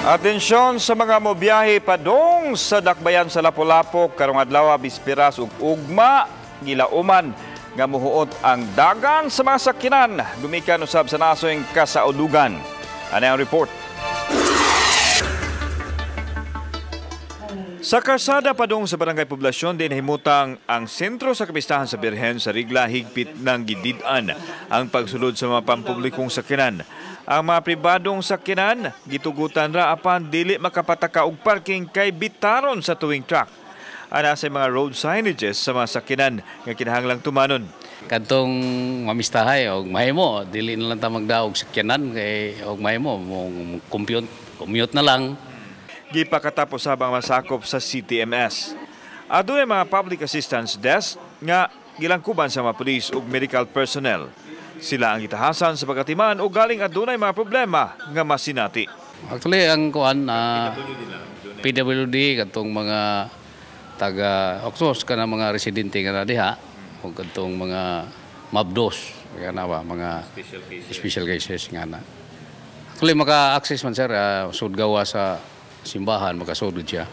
Atensyon sa mga mobiyahe padung sa dakbayan sa Lapu-Lapu karong adlaw, bisperas ug ugma, gilauman nga muhuot ang dagan sa mga sakyanan gumikan usab sa nasoy kasaudugan. Ano ang report? Sa karsada padung sa Barangay Poblasyon din himutang ang sentro sa kapistahan sa Birhen sa Rigla, higpit ng gidid-an ang pagsulod sa mga pampublikong sakyanan. Ang mga pribadong sakyanan gitugutan ra apan dili makapataka og parking kay bitaron sa towing truck. Ana sa mga road signages sa mga sakyanan nga kinahanglang tumanon. Kadtong mamistahay og mahimo dili na lang ta magdaog sakyanan kay og mahimo mo commute commute na lang. Gipakatapos habang masakop sa CTMS. Adunay mga public assistance desk nga gilangkuban sa mga pulis ug medical personnel. Sila ang gitahasan sa pagkatiman o galing adunay mga problema nga masinati. Actually, ang kuan PWD, kadtong mga taga Oxos, kana mga residente nga na diha ug kadtong mga mabdos kana ba, mga special cases nga na. Actually, maka-access man, sir, sud gawa sa simbahan, makasudod siya.